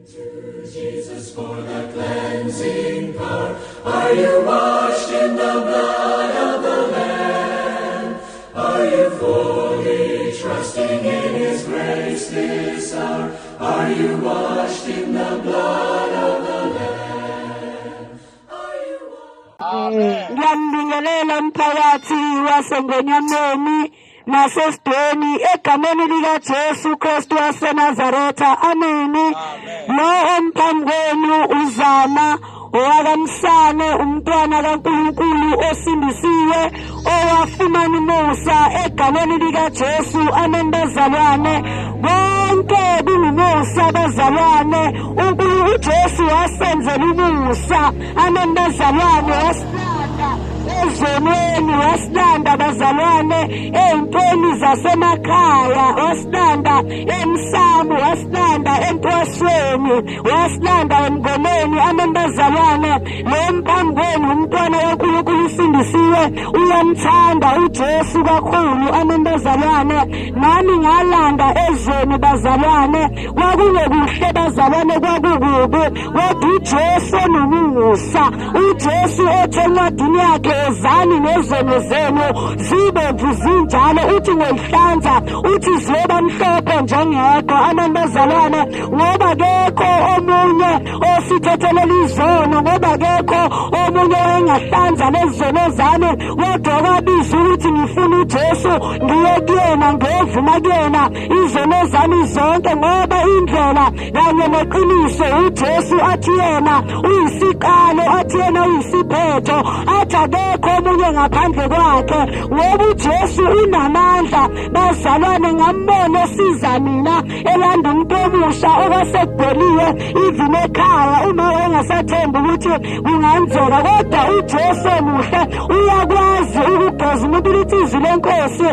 To Jesus for the cleansing power. Are you washed in the blood of the Lamb? Are you fully trusting in His grace this hour? Are you washed in the blood of the Lamb? Are you washed? Ngiyanibingelela mphakathi waseNgonyameni naseSidoni egameni likaJesu Kristu waseNazaretha. Ameni. Lo omphambi kwenu uzama owakamsane umntwana kaNkulunkulu osindisiwe owafumana umusa egameni likaJesu. Amen bazalwane. Konke kungumusa bazalwane. uNkulunkulu uJesu wasenzela umusa. Amen bazalwane. Wasilanda ezonweni, wasilanda bazalwane ey'ntweni zasemakhaya, wasilanda emsamo, wasilanda entwasweni, wasilanda emngomeni. Amen bazalwane. Lo mphambi kwenu umntwana kaNkulunkulu usindisiwe, uyamthanda uJesu kakhulu. Amen bazalwane. Nami ngalanda ezweni bazalwane, kwakungekuhle bazalwane, kwakukubi, kodwa uJesu onomusa, uJesu othe encwadini yakhe wozani nezono zenu zibomvu zinjalo, uthi ngoyihlanza, uthi ziyoba mhlophe njengeqhwa. Amen bazalwane. Ngoba kekho omunye osithethelela izono, ngoba kekho omunye owayengahlanza lezi zono zami, kodwa kwabiza ukuthi ngifuna uJesu, ngiye kuyena, ngiyovuma kuyena izono zami zonke, ngoba indlela kanye neqiniso uJesu athi yena uyisiqalo, athi yena uyisiphetho, athi akekho omunye ngaphandle kwakhe, ngoba uJesu unamandla bazalwane. Ngambona esiza mina elanda umuntu omusha okwasekugoliwe even ekhaya, uma wayengasathembi ukuthi kungenzeka, kodwa uJesu omuhle uyakwazi ukugeza umuntu. Lithi izwi lenkosi,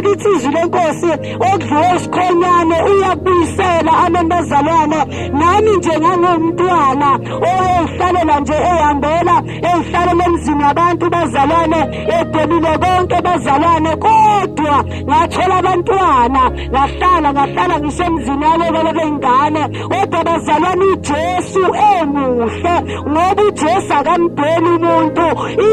lithi izwi lenkosi, okudliwe isikhonyane uyakubuyisela. Amen bazalwane. Nami nje ngangumntwana owayehlalela nje ehambela ezihlalela emzini wabantu bazalwane, edebile konke bazalwane, kodwa ngathola abantwana, ngahlala ngahlala ngisemzini yabo beyingane. Kodwa bazalwane, uJesu emuhle, ngoba uJesu akamdeli umuntu.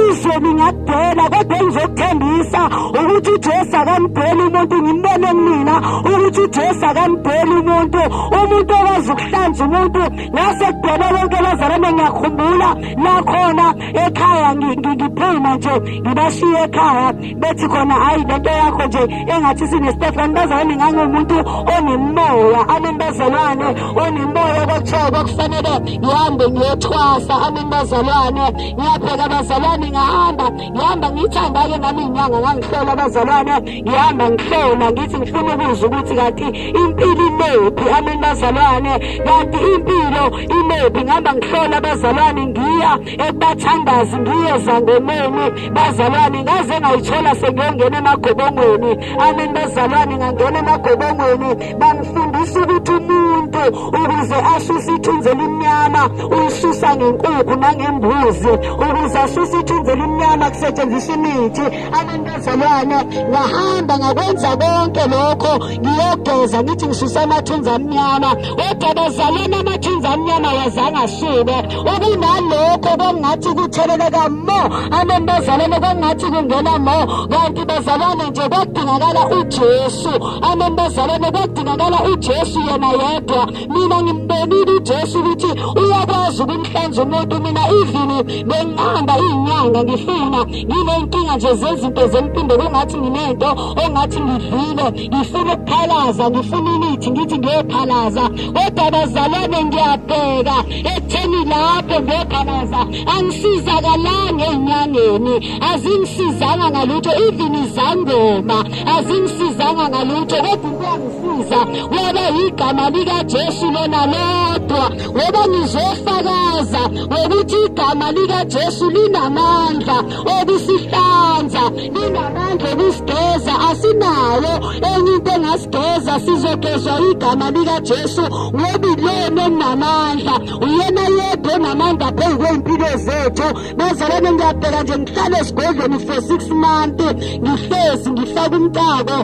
Izwe lingakudela, kodwa engizokuthembisa ukuthi uJesu akamdeli umuntu. Ngimbone mina ukuthi uJesu akamdeli umuntu, umuntu okwazi ukuhlanza umuntu ngase kudele konke bazalwane. Ngiyakhumbula lakhona ekhaya ngiphuma nje ngibashiye ekhaya, bethi khona hayi, lento yakho nje engathi sinesitefu. Kanti bazalwane, ngangumuntu onemoya. Amen bazalwane, onemoya. Kwakuthiwa kwakufanele ngihambe ngiyothwasa. Amen bazalwane. Ngiyabheka bazalwane, ngahamba ngihamba, ngiyithanda-ke nami iy'nyanga, ngangihlola bazalwane, ngihamba ngihlola, ngithi ngifuna ukuzwa ukuthi kanti impilo imephi. Amen bazalwane, kanti impilo imephi. Ngihamba ngihlola bazalwane, ngiya ekubathandazi, ngiye zangomeni bazalwane, ngaze ngayithola sengiyongena emagobongweni. Amen bazalwane, ngangena emagobongweni, bangifundisa ukuthi umuntu ukuze asuse ithunzi elimnyama uyisusa ngenkukhu nangembuzi, ukuze asuse ithunzi elimnyama kusetshenziswa imithi. Amen bazalwane, ngahamba ngakwenza konke lokho, ngiyogeza, ngithi ngisusa amathunzi amnyama, kodwa bazalwane, amathunzi amnyama wazange asuke. Okunalokho kwangathi kutheleleka mo. Amen bazalwane, kwangathi kungena mo, kanti bazalwane nje kwakudingakala uJesu. Amen bazalwane, kwakudingakala uJesu yena yedwa. Mina ngimbonile uJesu ukuthi uyakwazi ukumhlanza umuntu. Mina even bengihamba iy'nyanga, ngifuna nginey'nkinga nje zezinto zempilo, kungathi nginento ongathi ngidlile, ngifuna ukuphalaza, ngifuna imithi, ngithi ngiyophalaza, kodwa bazalwane, ngiyabheka ekutheni lapho ngiyophalaza angisizakalanga ey'nyangeni, azingisizanga ngalutho, even izangoma azingisizanga ngalutho, kodwa into yangisiza kwaba igama likaJesu lona lodwa, ngoba ngizofakaza ngokuthi igama likaJesu linamandla okusihlanza, linamandla okusigeza. Asinawo enye into engasigeza, sizogezwa igama likaJesu, ngoba ilona onamandla, uyena yedwa onamandla phezu kwey'mpilo zethu. Bazalwane, ngiyabheka nje, ngihlale esigodlweni for 6 months, ngihlezi ngifaka umcako,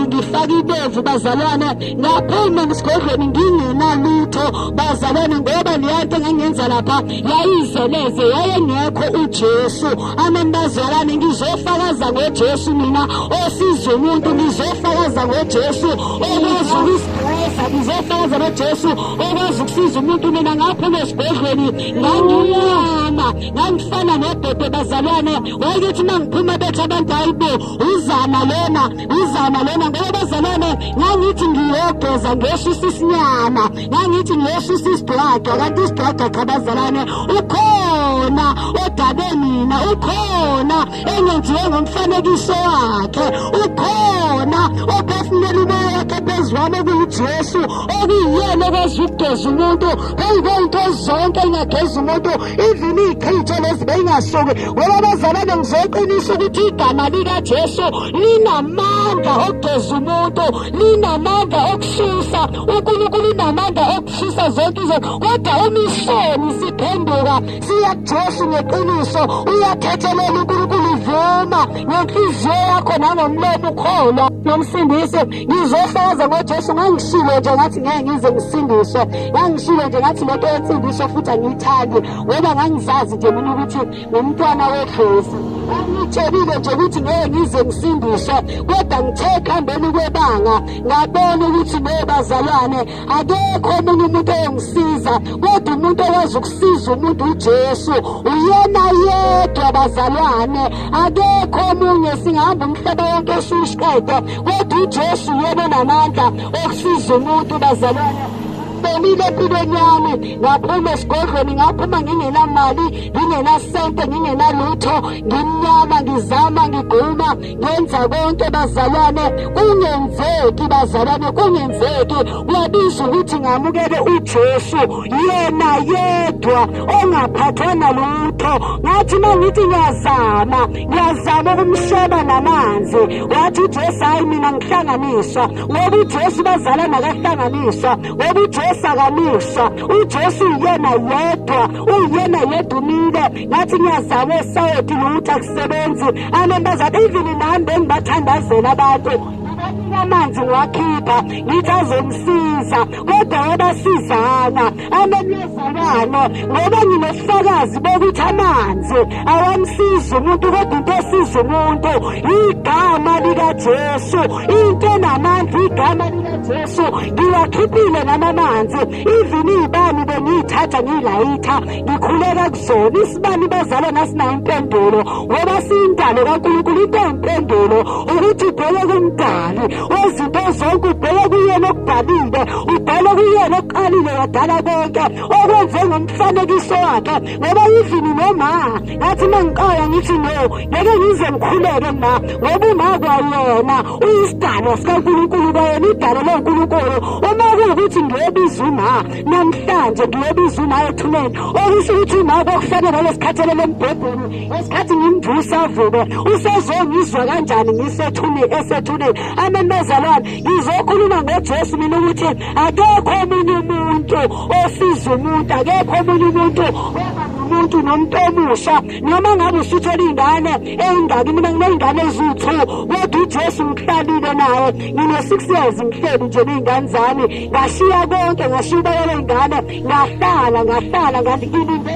ngifaka ibovu bazalwane, ngaphuma esigodlweni ngingenalutho. lutho bazalwane, ngoba leyanto engangenza lapha yayizeleze, yayengekho uJesu. Amen bazalwane, ngizofakaza ngoJesu mina osiza umuntu, ngizofakaza ngoJesu okwazi ukusigeza, ngizofakaza ngoJesu okwazi ukusiza umuntu. Mina ngaphuma esigodlweni ngangiyama, ngangifana nobhebhe bazalwane. Wayethi uma ngiphuma bethi abantu, hayibo, uzama lona, uzama lona, ngoba bazalwane ngangithi ngiyogeza ngiyosusa isinyama, ngangithi ngiyosusa isidwadwa, kanti isidwadwa cha bazalwane, ukhona odabe mina, ukhona engenziwe ngomfanekiso wakhe, ukhona ophefumulela umoya wakhe phezu kwami, okuwuJesu, okuyiyena okwazi ukugeza umuntu phezu kwey'nto zonke engageza umuntu, even iy'chitho lezi beyingasuki. Ngoba bazalwane, ngizoqinisa ukuthi igama likaJesu linamandla okugeza umuntu, linamandla okususa. UNkulunkulu unamandla okususa zonke izinto, kodwa uma isoni siphenduka siya kuJesu ngeqiniso, uyathethelela uNkulunkulu. Ivuma ngenhliziyo yakho nangomlomo ukholwa nomsindisi. Ngizofakaza ngoJesu. Ngangishilo nje ngathi ngeke ngize ngisindiswe, ngangishilo nje ngathi lento yensindiso futhi angiyithandi, ngoba ngangizazi nje mina ukuthi ngumntwana wedlozi. Ngangitshelile nje ukuthi ngeke ngize ngisindiswe, kodwa ngithe ekuhambeni kwebanga ngabona ukuthi no bazalwane, akekho omunye umuntu oyongisiza, kodwa umuntu owazi ukusiza umuntu uJesu, uyena yedwa bazalwane, akekho omunye. Singahamba umhlaba wonke osushiqede, kodwa uJesu uyena onamandla okusiza umuntu bazalwane. Bonile empilweni yami, ngaphuma esigodlweni, ngaphuma ngingenamali, ngingenasente, ngingenalutho, ngimnyama, ngizama, ngigquma, ngenza konke bazalwane, kungenzeki bazalwane, kungenzeki. Kuyabiza ukuthi ngamukele uJesu yena yedwa ongaphathwa nalutho. Ngathi uma ngithi ngiyazama, ngiyazama ukumsheba namanzi, wathi uJesu, hayi, mina ngihlanganiswa, ngoba uJesu bazalwane akahlanganiswa, ngoba uJesu akamiswa, uJesu uyena yedwa, uyena yedwa umile. Ngathi ngiyazama osawoti, lutho, akusebenzi. Amen bazalwane, even nami bengibathandazela abantu, ngibanika amanzi, ngiwakhipha, ngithi azomsiza, kodwa wabasizana. Amen bazalwane, ngoba nginobufakazi bokuthi amanzi awamsiza umuntu, kodwa into esiza umuntu igama likaJesu, into enamandla igama likaJesu. Ngiwakhiphile namamanzi, even iy'bani bengiyithatha ngiyilayitha, ngikhuleka kuzona isibani bazalwane, asinayo impendulo, ngoba siyindalo kaNkulunkulu. Into eyimpendulo ukuthi ubheke kumdali wezinto zonke, ubheke kuyena okudalile, ubheke kuyena oqalile wadala konke, okwenze ngomfanekiso wakhe. Ngoba even noma ngathi uma ngiqala ngithi no, ngeke ngize ngikhuleke ma, ngoba uma kwayena uyisidalwa sikaNkulunkulu, kwayena idalo loNkulunkulu. Uma kuwukuthi ngiyobiza uma namhlanje, ngiyobiza uma ethuneni, okusho ukuthi uma kwakufanele ngalesikhathelele embhedeni ngesikhathi ngimvusa avuke, usezongizwa kanjani ngisethuneni, esethuneni? Amen bazalwane, ngizokhuluma ngoJesu mina ukuthi akekho omunye umuntu osiza umuntu, akekho omunye umuntu umuntu nomuntu omusha, noma ngabe usuthola iy'ngane ey'ngaki. Mina nginey'ngane eziwu-2, kodwa uJesu ngihlalile naye, ngino-6 years ngihleli nje ney'ngane zami. Ngashiya konke, ngashiya ubaba wey'ngane, ngahlala, ngahlala, ngilinde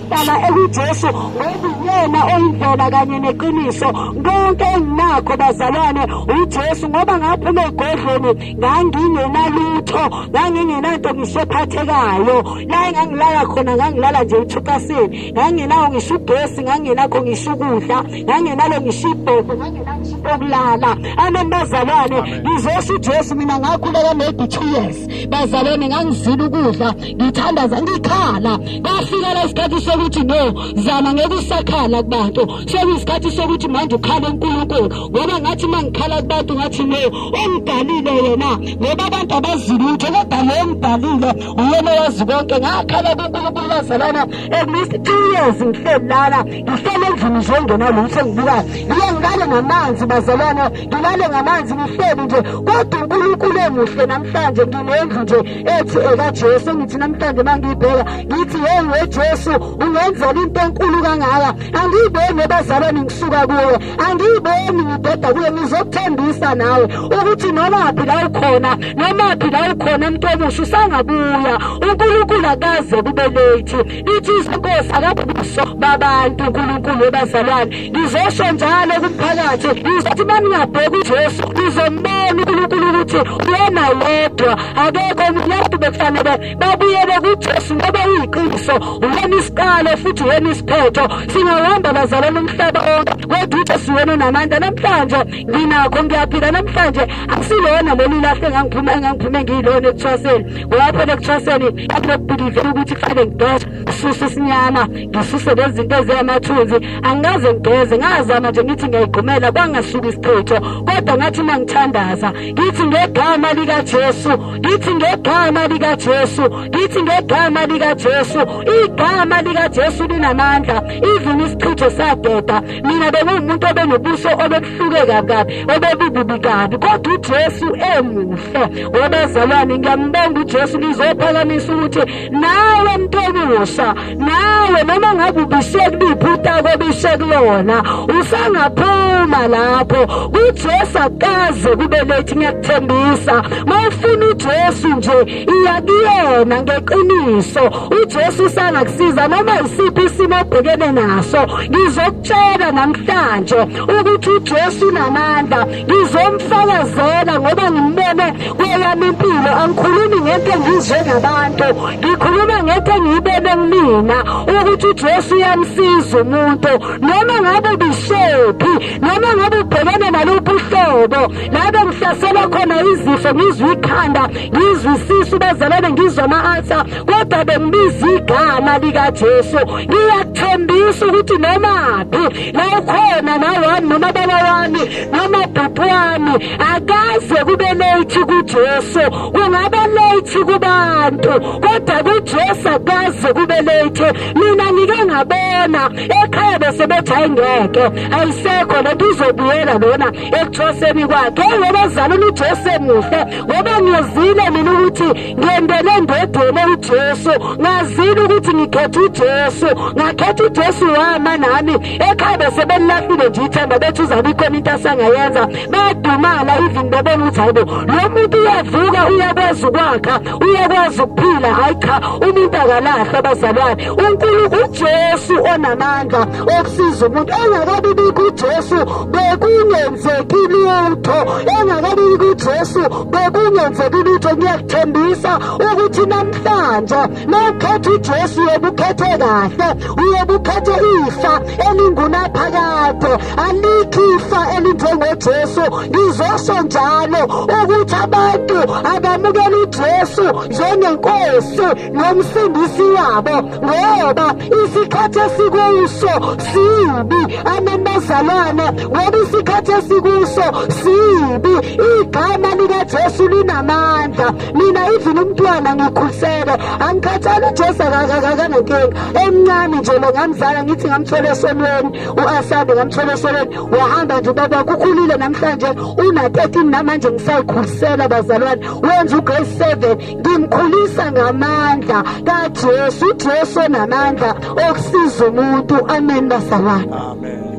hlala ekuJesu, ngoba uyena oyindlela kanye neqiniso. Konke enginakho bazalwane uJesu, ngoba ngaphuma egodlweni ngangingenalutho, ngangingenanto ngisho ephathekayo. La engangilala khona, ngangilala nje ethukasini, ngangingenawo ngisho ugesi, ngangingenakho ngisho ukudla, ngangingenalo ngisho ibhobho, ngangingenalo ngisho okulala. Amen bazalwane, ngizosho uJesu mina ngakhuleka maybe 2 years bazalwane, ngangizila ukudla, ngithandaza, ngikhala. Kwafika lesikhathi sokuthi no, zama, ngeke usakhala kubantu, sekuyisikhathi sokuthi manje ukhala uNkulunkulu, ngoba ngathi uma ngikhala kubantu ngathi no, ongidalile yena, ngoba abantu abazi lutho, kodwa lo ongidalile uyena owazi konke. Ngakhala kuNkulunkulu bazalwane, at least 2 years ngihleli lana, ngihleli endlini nje engenalutho engibukayo, ngiye ngikale namanzi. Bazalwane, ngilale ngamanzi, ngihleli nje, kodwa uNkulunkulu emuhle. Namhlanje nginendlu nje ethi ekaJesu. Ngithi namhlanje mangiyibheka ngithi, hey weJesu, ungenzela into enkulu kangaka. Angiyiboni ebazalwane ngisuka kuwe, angiyiboni ngibheda kuye. Ngizokuthembisa nawe ukuthi noma phi la ukhona, noma phi la ukhona, mntu omusha, usangabuya. UNkulunkulu akaze kube late. Ithi inkosi akabuso babantu. uNkulunkulu webazalwane, ngizosho njalo kumphakathi, ngizothi maningabheka uJesu, nizombona uNkulunkulu ukuthi uyena yedwa, akekho omunye. Abantu bekufanele babuyele kuJesu ngoba uyiqiniso, uyena isiqalo futhi uyena isiphetho. Singahamba bazalwane umhlaba wonke, kodwa uJesu uyena onamandla. Namhlanje nginakho, ngiyaphila namhlanje. Akusilona leli lahle engangiphuma, engangiphume ngiyilona ekuthwaseni, ngoba phela ekuthwaseni akubhilivela ukuthi kufanele ngigeze, ngisuse isinyama, ngisuse lezi zinto eziyamathunzi. Angikaze ngigeze, ngazama nje ngithi ngiyayigqumela, kwangasuka isichitho. Kodwa ngathi uma ngithandaza ngithi, ngegama likaJesu, ngithi ngegama likaJesu, ngithi ngegama likaJesu, igama likaJesu linamandla. Even isichitho sadeda. Mina bengumuntu obenobuso obebuhluke kabi kabi, obebububi kabi, kodwa uJesu emuhle. Wabazalwane, ngiyambonga uJesu. Ngizophakamisa ukuthi nawe mntu omusha, nawe noma ngabe ubiswe kuliphi utako obiswe kulona, usangaphuma lapho kuJesu. Akaze kube late, ngiyakuthembisa. Mawufuna uJesu nje, iya kuyena ngeqiniso. uJesu usangakusiza noma isiphi isimo obhekene naso. Ngizokutshela namhlanje ukuthi uJesu unamandla. Ngizomfakazela ngoba ngimbone kweyami impilo. Angikhulumi ngento engizwe ngabantu, ngikhuluma ngento engiyibone kumina ukuthi uJesu uyamsiza umuntu noma ngabe ubishephi, noma ngabe ubhekene naluphi uhlobo. La bengihlaselwa khona izifo, ngizwa ikhanda, ngizwa isisu bazalwane, ngizwa ama-alsa, kodwa bengibiza igama likaJesu. Ngiyakuthembisa ukuthi nomaphi la ukhona, nawami noma baba wami noma bhuti wami, akaze kube late kuJesu. Kungaba late kubantu, kodwa kuJesu akaze kube late. Mina ngike ngabona ekhaya bese bethi ayingeke, ayisekho lento, uzobuyela lona ekuthwaseni kwakhe. Ngoba zalula uJesu emuhle, ngoba ngiyazile mina ukuthi ngendele endodeni uJesu, ngazile ukuthi ngikhetha uJesu, ngakhetha uJesu, wama nami. Ekhaya bese belilahlile nje ithemba, bethi uzabe ikhona into asangayenza. Badumala even bebona ukuthi hayibo, lo muntu uyavuka, uyakwazi ukwakha, uyakwazi ukuphila. Hayi cha, umuntu akalahlwa abazalwane. UNkulunkulu uJesu onamandla okusiza umuntu. Engakabi bikho uJesu bekungenzeki lutho, engakabi bikho uJesu bekungenzeki lutho. Ngiyakuthembisa ukuthi namhlanje mawukhetha uJesu, uyobe ukhethe kahle, uyobe ukhethe ifa elingunaphakade. Alikho ifa elinjengoJesu. Ngizosho njalo ukuthi abantu abamukela uJesu njengenkosi nomsindisi wabo, ngoba isikhathi esikuso sibi. Amen bazalwane, ngoba isikhathi esikuso sibi. Igama likaJesu linamandla. Mina even umntwana ngikhulisele, angikhathali, uJesu akakanankinga. Emncane nje lo ngamzala, ngithi ngamthola esonweni u-Asabe, ngamthola esonweni, wahamba nje ubaba kukhulile. Namhlanje una-13, namanje ngisayikhulisela bazalwane, wenza ugrade 7. Ngimkhulisa ngamandla kaJesu, uJesu onamandla okusiza umuntu. Amen bazalwane. Amen.